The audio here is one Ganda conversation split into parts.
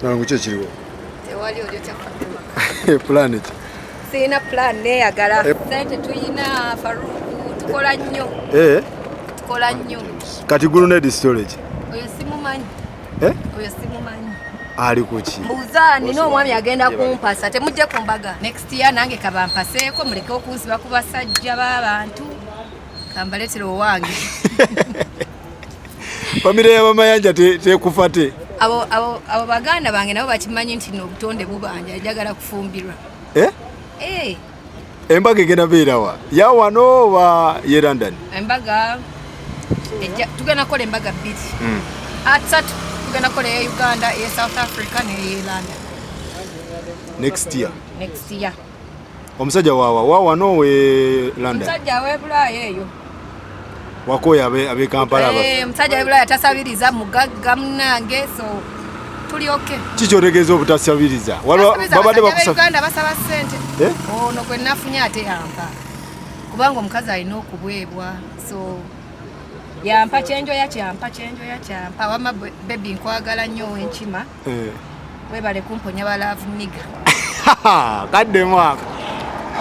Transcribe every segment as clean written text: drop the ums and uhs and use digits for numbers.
Nalongo, ki ekiriwo? Tewali, oli otya? Plan ki? Sirina plan, neeyagala. Eh. Sente tuyina, Faruku, tukola nnyo. Tukola nnyo. Kati grenade storage? Oyo simumanyi. Eh? Oyo simumanyi. Ali kuki? Mbuuza, nina omwami agenda kumpasa. Temujje ku mbaga next year, nange kabampaseeko, muleke okunsiba ku basajja b'abantu, kambaleetera owange. Famire y'abamayanja tekufa te? Abo baganda bange nabo bakimanyi nti no obutonde bubanja, njagala kufumbirwa. Eh? Eh. Embaga egenda beerawa, ya wano oba ye London? Embaga tugenda kukola embaga bbiri, asatu. Tugenda kukola eya Uganda, eya South Africa neye London. Next year? Next year. Omusajja wawa, wa wano, we London? Omusajja w'ebulaaya eyo. Wakoya abe Kampala abafe. Eh, omusajja w'ebulaaya tasabiriza, mugagga munange, so tuli okay. Kikyotegeeza obutasabiriza? Waliwo Tasabiriza, babadde abasajja bakusaba? b'Uganda basaba ssente. Eh? Ono gwe nafunye ate yampa, kubanga omukazi alina okubwebwa, so yampa kyenjoya, kyampa kyenjoya, kyampa. Wama baby, nkwagala nnyo owenkima. Webale kumponya ba love nigga. Kadde mwaka.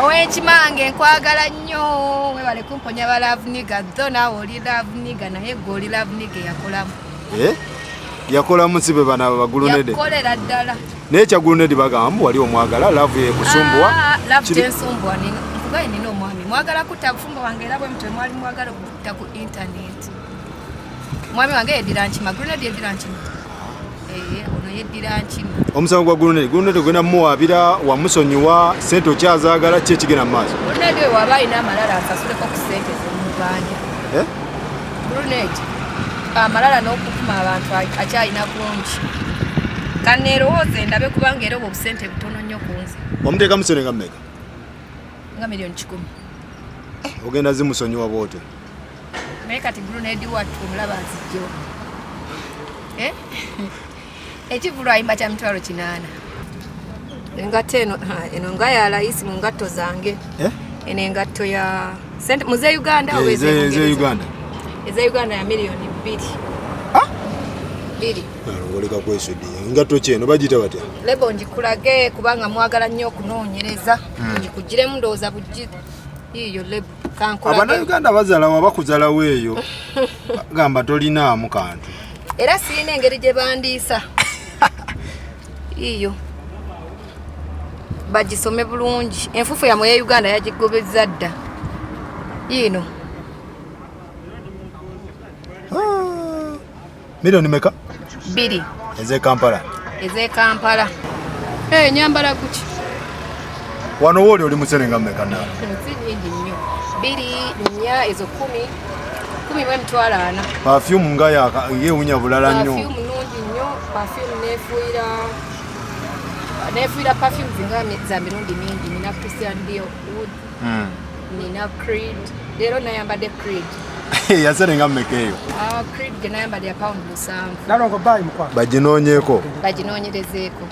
Owenkimange, nkwagala nnyo, webale kumponya ba love nigga. Tho naawe oli love nigga, naye gwe oli love nigga eyakolamu. Eh? Yakolamu si be bano bagulunede? Yakolera ddala. Naye ekya gulunedi bagamba mbu wali omwagala, love yekusumbuwa. Ah, love tensumbuwa. Nkugaye nina omwami, mwagala kutta bufumbo wange, era bwe mutwe mwali mwagala okutta ku internet. Mwami wange yeddira nkima, grenade yeddira nkima. Eh, ono yeddira nkima. Omusango gwa gulunedi, gulunedi ogenda mumuwaabira, wamusonyiwa, sente okyazaagala, ki ekigenda mu maaso? Grenade oyo waba alina amalala asasuleko ku sente z'omubanja. Eh? Grenade amalala n'okukuma abantu akyalina kungi. Kaneerowooza endabe, kubanga era obwo obusente butono nnyo ku nze. Wamuteekamu sente nga mmeka? Nga miliyoni 100. Ogenda zimusonyiwa bwotyo? Naye kati grenade wattu omulaba azijjo. Eh? Ekivulu ayimba kya 800,000. Engatto eno, ha, eno nga ya layisi mu ngatto zange. Eh? Eno engatto ya sente muze Uganda oba Eze ez'e Uganda. Eze Uganda ya miliyoni 2 2. Oleka kwesudiya, engatto ki eno, bagiyita batya? Label ngikulage kubanga mwagala nnyo okunoonyereza. Ngikugiremu, ndowooza buggi yiyo label kankulage. Abannayuganda bazalawo, bakuzalawo eyo, gamba tolinaamu kantu. Era sirina engeri gye bandiisa. Iyo bagisome bulungi, enfuufu yammwe ye Uganda yagigobezza dda yiino. Ah, miliyoni meka? 2. Ez'e Kampala? Ez'e Kampala. Hey, nyambala kuki? Wano wooli oli musene nga mmeka naalo? Si nyingi nnyo, bbiri, nnya, ezo 10, 10 mu 400,000. Perfume nga yewunya bulala nnyo. Perfume nungi nnyo, perfume nefuuyira, nefuuyira perfumes nga za mirundi mingi. Nina Christian Dior Oud, nina Creed, leero nayambadde Creed. Yasene nga mmeka eyo? Ah, Creed gye nayambadde ya pound 7. Nalongo, bayi mukwano. Baginoonyeeko. Baginoonyerezeeko.